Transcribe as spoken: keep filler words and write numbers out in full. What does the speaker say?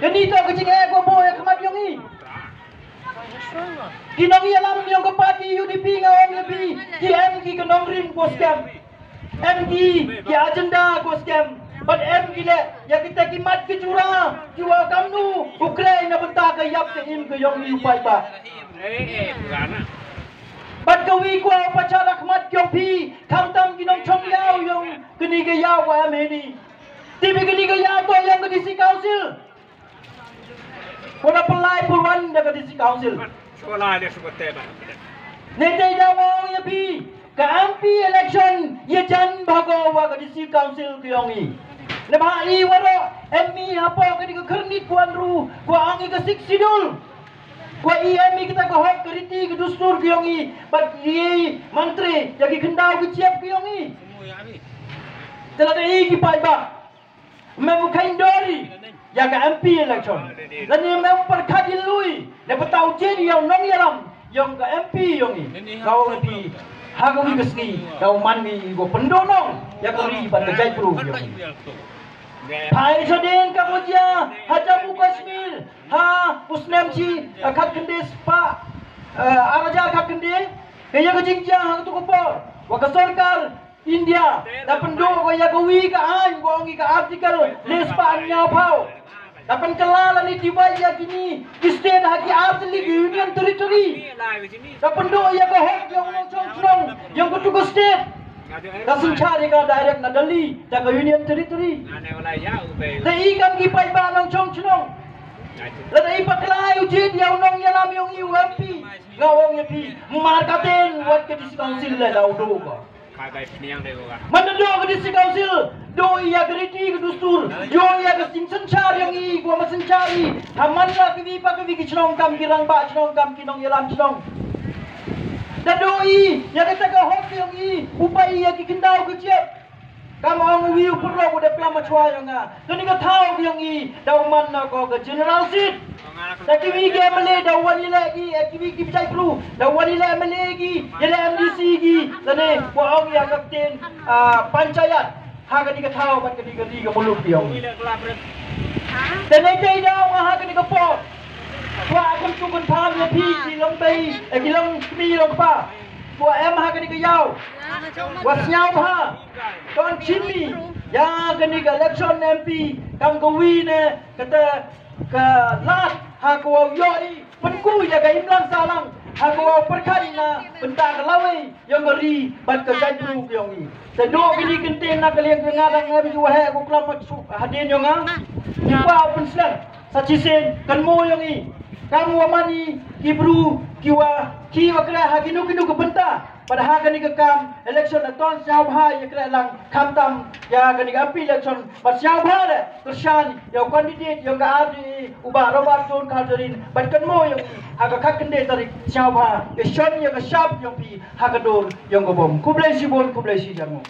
Kani toh ka jingeh kawa booh hakhmat yong i. Ki nongyalam yong ka party U D P nga ong ya phi, ki em ki ka nongrim kawa skhem. Em ki ki agenda kawa skhem. Bad em ki leh ya kita ki mat ki jura kiwa kamnu u kreh na bynta ka yap ka im ka yong i u paidbah. Bad kawi kawa pachat hakhmat yong phi, khamtam ki nongchong yaw yong kani ka yaw wa em heini. Tip i kani ka yaw toh yong ka D C Council. Kawa da pynlai pyrwan da ka D C Council. Neitæ daw ong ya phi, ka M P election ya jan bha ko wa ka D C Council ka yong i. Neibhah i waroh em i hapoh kani ka khyrnit kawa ynru, kawa ong i ka Sixth Schedule. Kawa i em i kita ka hok, ka riti, ka dustur ka yong i, bad i mantri ya ki khyndaw ki chiap ka yong i. Tæ lada i ki paidbah ym em u kheiñ dor i ya ka M P election, lane ym em u pyrkhat i lui, ne pynta u jied ya u nongyalam yong ka M P yong i, nga ong ya phi, ha kawi ka sngi daw man i wa pyndoh nong ya ka ri bad ka jaitbru yong i. Phai chadien kawa jia ha Jammu Kashmir ha u snem chi, eh, khatkhyndai spah, eh, ar hajar khatkhyndai, ka ya ka jingjia ha katu ka por wa ka sorkar India da pynduh ko ya kawi ka aiñ kawa ong i ka Article le spah ynñiaw phaw. Da pynkylla lane divide ya kini ki state ha ki ar tylli ki Union Territory. Da pynduh ya ka hok yong u nongchong chnong yong katu ka state. Da synchaar ya ka direct na Delhi da ka Union Territory. Tæ i kam ki paidbah nongchong chnong, lada i bakla u jied ya u nongyalam yong i u M P, nga ong ya phi, mar katæ wat ka D C Council leh daw duh ko. Manda duh ka D C Council, duh i ya ka riti ka dustur, duh i ya ka jingsynchaar yong i kawa ma synchaar i ha man la kawi pa kawi ki chnong kam ki rangbah chnong, kam ki nongyalam chnong. Da duh i ya katæ ka hok yong i u pait ya ki khyndaw ki chiap. Kam ong uwi u pyrlok u dep klam hachwa yong nga, kani ka thaw ka yong i daw man na ko ka general seat. Tæ kiwi ki M L A daw wan yaleh ki, eh, kiwi ki jaitbru daw wan yaleh M L A ki, yaleh M D C ki, lane wa ong ya ka ktien, ah, panchayat ha kani ka thaw bad kani ka ri ka muluk ka yong i. Tæ neitæ daw nga ha kani ka por kwah kyntu kynpham ya phi ki longbei, eh, ki longkmie longkpa wa em ha kani ka yaw, wa sñiawbha, to chim i ya kani ka election M P kam kawi ne katæ ka lad ha kawa yoh i pynku ya ka imlang sahlang, ha kawa pyrkhat i na bynta ka lawei yong ka ri bad ka jaitbru ka yong i. Tæ dooh kini kyntien na ka liang ka nga dang em kiwa heh ko klam hadien yong nga, ki kwah u pynslem sa chisien kynmoo yong i, kamwa man i ki bru kiwa, kiwa kreh ha kino kino ka bynta, bad ha kani ka kam election, to sñiawbha yakrehlang khamtam ya kani ka M P election, bad sñiawbha leh kyrshan ya u candidate yong ka R D A u Bah Robert John Kharjahrin, bad kynmoo yong i ha ka khatkhyndai tarik sñiawbha ya shon ya ka shap yong phi ha ka dur yong ka bom. Khublei chiboon, khublei chijarngoo.